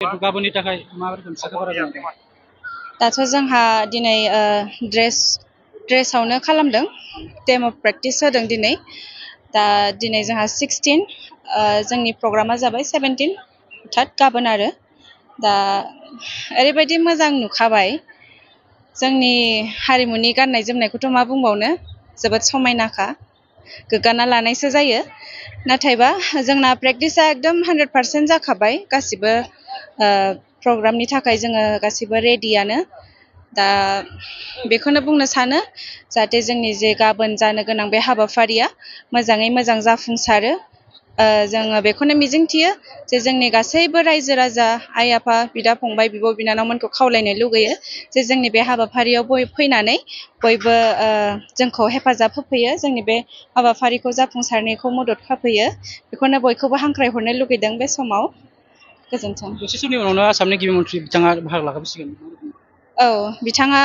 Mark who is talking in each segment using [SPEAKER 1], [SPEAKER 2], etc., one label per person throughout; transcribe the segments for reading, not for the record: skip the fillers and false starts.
[SPEAKER 1] गाबोननि थाखाय माबायदि साखाफारा जादों?
[SPEAKER 2] दाथ' जोंहा दिनै ड्रेसावनो खालामदों डेम' प्रेक्टिस होदों दिनै। दा दिनै जोंहा 16 जोंनि प्रग्रामा जाबाय 17 अर्थात गाबोन आरो दा ओरैबायदि मोजां नुखाबाय जोंनि हारिमुनि गाननाय जोमनायखौथ' मा बुंबावनो, जोबोद समायनाखा, गोग्गाना लानायसो जायो। नाथायबा जोंना प्रेक्टिसा एकदम 100% जाखाबाय, गासिबो प्रग्रामनि थाखाय जोङो गासिबो रेडियानो। दा बेखौनो बुंनो सानो जाहाथे जोंनि जे गाबोन जानो गोनां बे हाबाफारिया मोजाङै मोजां जाफुंसारो। जोङो बेखौनो मिजिंथियो जे जोंनि गासैबो रायजो राजा, आइ आफा, बिदा फंबाय, बिब' बिनानावमोनखौ खावलायनो लुगैयो जे जोंनि बे हाबाफारियाव फैनानै बयबो जोंखौ हेफाजाब होफैयो, जोंनि बे हाबाफारिखौ जाफुंसारनायखौ मदद होफैयो। बेखौनो बयखौबो हांख्रायहरनो लुगैदों बे समाव। गोजोन्थों।
[SPEAKER 1] दसे समनि उनावनो आसामनि गिबि मन्थ्रि बिथाङा बाहागो लाफैसिगोन।
[SPEAKER 2] औ, बिथाङा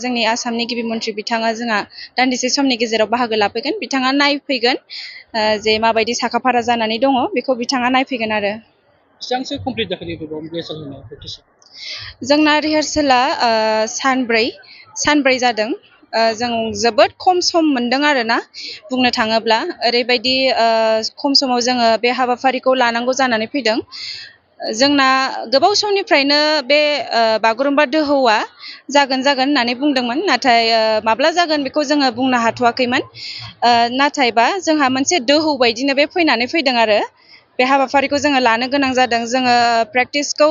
[SPEAKER 2] जोंनि आसामनि गिबि मन्थ्रि बिथाङा जोंहा दान्दिसे समनि गेजेराव बाहागो लाफैगोन। बिथाङा नायफैगोन जे माबायदि साखाफारा जानानै दङ, बेखौ बिथाङा नायफैगोन आरो।
[SPEAKER 1] बेसेबांसो कमप्लिट जाखो रिहार्सेल होनाय प्रेक्टिसा?
[SPEAKER 2] जोंना रिहार्सेला सानब्रै जादों। जों जोबोद खम सम मोनदों आरोना, बुंनो थाङोब्ला ओरैबायदि खम समाव जोङो बे हाबाफारिखौ लानांगौ जानानै फैदों। जोंना गोबाव समनिफ्रायनो बे बागुरुम्बा दोहौआ जागोन होननानै बुंदोंमोन, नाथाय माब्ला जागोन बेखौ जोङो बुंनो हाथ'वाखैमोन। नाथायबा जोंहा मोनसे दोहौ बायदिनो बे फैनानै फैदों आरो बे हाबाफारिखौ जोङो लानो गोनां जादों। जोङो प्रेक्टिसखौ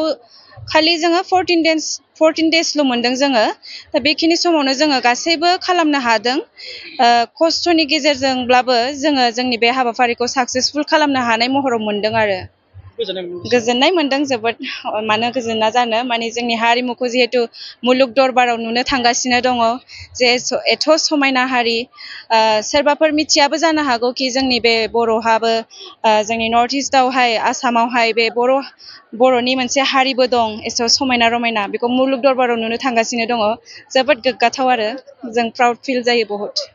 [SPEAKER 2] खालि जोङो 14 डेजल' मोनदों जोङो। दा बेखिनि समावनो जोङो गासैबो खालामनो हादों। खस्थ'नि गेजेरजोंब्लाबो जोङो जोंनि बे हाबाफारिखौ साक्सेसफुल खालामनो हानाय महराव मोनदों आरो। गोजोननाय मोनदों जोबोद। मानो गोजोना जानो, माने जोंनि हारिमुखौ जिहेथु मुलुग दरबाराव नुनो थांगासिनो दङ जे एथ' समायना हारि। सोरबाफोर मिथियाबो जानो हागौ कि जोंनि बे बर'हाबो जोंनि नर्थ इस्टआवहाय, आसामावहाय बे बर'नि मोनसे हारिबो दं, एसे समायना रमायना। बेखौ मुलुग दरबाराव नुनो थांगासिनो दङ। जोबोद गोग्गाथाव आरो जों प्राउड फिल जायो बहुत।